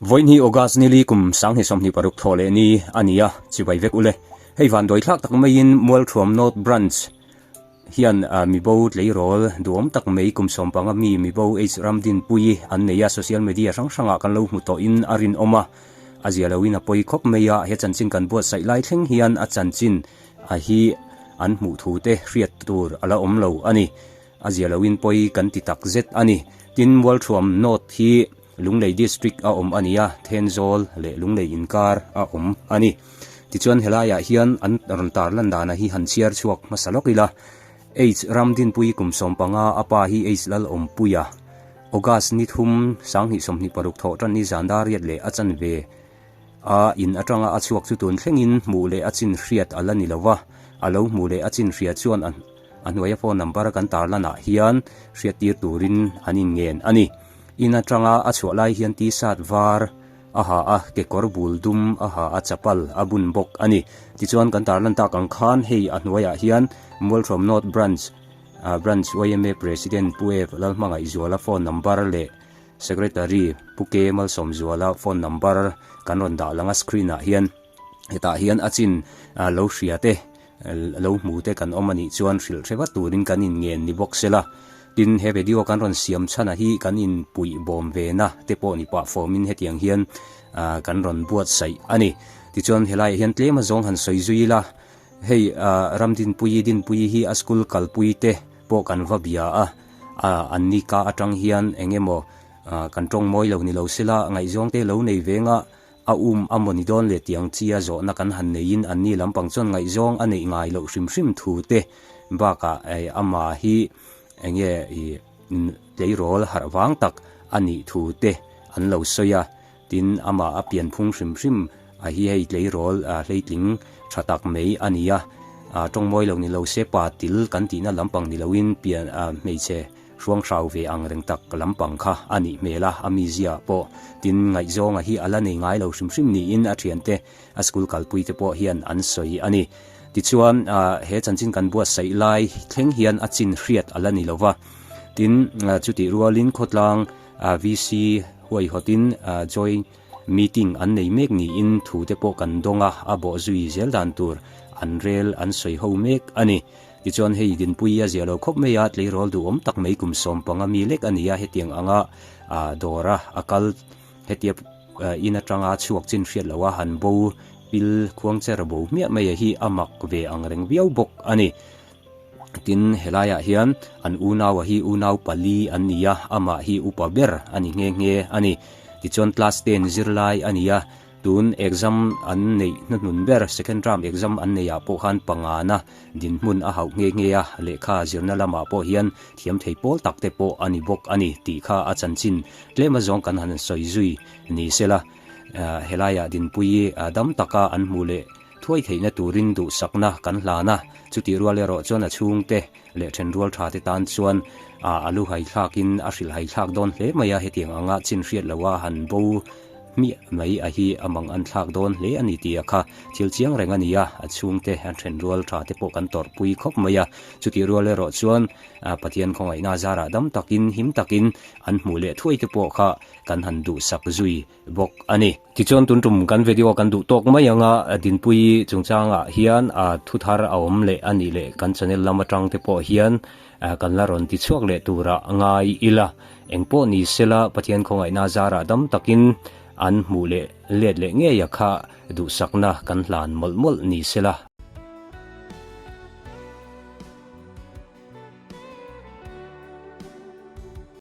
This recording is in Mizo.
Vawiin hi August nili kum 2026 thawh leh ni a ni a, chibai vek ule. Hei vanduai thlak tak maiin Mualthuam North Branch hian mibo tleirawl duhawm tak mai kum 15 mi mibo H Ramdinpuii an nei a, social media hrang hrangah kan lo hmu tawhin a rinawm a, a zia loin a pawi khawp mai a, he chanchin kan buatsaih lai thleng hian a chanchin a hi an hmuh thu te hriat tur a la awm lo a ni. A zia loin pawi kan ti tak zet a ni. Tin, Mualthuam North hi Lunglei District a awm a ni a, Thenzawl leh Lunglei inkar a awm a ni. Tichuan helaiah hian an rawn tarlan dana hi han chhiar chhuak hmasa lawk ila. H Ramdinpui kum 15 a pa hi H Lalawmpuia August ni thum 2026 thawh tan ni zan dar riat leh a chanve a in atanga a chhuak chu tun thlengin hmuh leh a chin hriat a la ni lo va, a lo hmuh leh a chin hria chuan a a hnuaia phone number kan tarlanah hian hriattir turin an inngen a ni. In atanga a chhuah lai hian t-shirt var a ha a, kekawr bul dum a ha a, chapal a bun bawk a ni. Tichuan kan tarlan tak ang khan hei a hnuaiah hian Mualhrawm North Branch Branch yma President Pu Ef Lalhmangaihzuala phone number leh Secretary Pu K Malsawmzuala phone number kan rawn dah lang a screen ah hian hetah hian a chin lo hria te lo hmu te kan awm a nih chuan hrilh hre vat turin kan in ngen ni bawk sela. Tin he video kan rawn siam chhan a hi kan in puih bawm ve na te pawh ni pah fawm in hetiang hian kan rawn buatsaih a ni. Tichuan helaiah hian tlem a zawng han sawi zui ila hei Ramdinpuii Dinpuii hi a school kalpui te pawh kan va bia a, an ni ka atang hian eng emaw kan tawng mawi lo ni lo sela ngaihzawng te lo nei veng a, a um a maw ni dawn le tiang chi a zawhna kan han neiin an ni lampang chuan ngaihzawng a neih ngai loh hrim hrim thu te bakah ama hi eng nge ih tleirawl harh vang tak a nih thu te an lo sawi a. Tin, amah a pian phung hrim hrim a hi hei tleirawl hleitling tha tak mai a ni a, tawng mawi lo ni lo se pa til kan tihna lampang ni loin pian hmeichhe hruang hrau ve ang reng tak lampang kha a nih hmel a, a mizia pawh tin ngaihzawnga hi a la nei ngai lo hrim hrim niin a thiante a school kalpui te pawh hian an sawi a ni. Tichuan, he chanchin kan buatsaih lai thleng hian a chin hriat a la ni lo va, tin chutih rualin khawtlang VC huaihawtin joint meeting an nei mek niin thu te pawh kan dawng a, a bawh zui zel dan tur an rel an sawi ho mek a ni. Tichuan hei Dinpuii a zia lo khawp mai a, tleirawl duhawm tak mai kum 15 mi lek a ni a, hetiang anga dawra a kal hetia in atanga chhuak chin hriat loha han bo pil khuangcher bo hmiah mai hi a mak ve ang reng viau bawk a ni. Tin, helaiah hian an unaua hi unau pali an ni a, amah hi upa ber a ni nghe nghe a ni. Tichuan class ten zirlai a ni a, tun exam an neih hnuhnun ber second term exam an neihah pawh khan pangana dinhmun a hauh nghe nghe a, lehkha zirna lamah pawh hian thiam thei pawl tak te pawh a ni bawk a ni tih kha a chanchin tlem azawng kan han sawi zui ni sela. Helaiah dinpui dam taka an hmuh leh Thuai theihna turin duhsakna kan hlan a, chutih rual erawh chuan a chhungte leh thenrual tha te tan chuan a lu haithlakin a hrilh haithlak dawn hle mai a, hetiang anga chin hriat loha han bo hmiah mai a hi a mang an thlak dawn hle a ni tih a kha thil chiang reng a ni a, a chhungte an thenrual tha te pawh kan tawrhpui khawp mai a, chutih rual erawh chuan Pathian khawngaihna zarah dam takin him takin an hmuh leh thuai te pawh kha kan han duhsak zui bawk a ni. Tichuan tun tum kan video kan duh tawk mai anga Dinpuii chungchangah hian thu thar a awm leh a nih leh kan channel lam atang te pawh hian kan la rawn ti chhuak leh turah ngai ila. Engpawh ni sela Pathian khawngaihna zarah dam takin an hmuh leh let leh ngei a kha duhsakna kan hlan mawlh mawlh ni sela.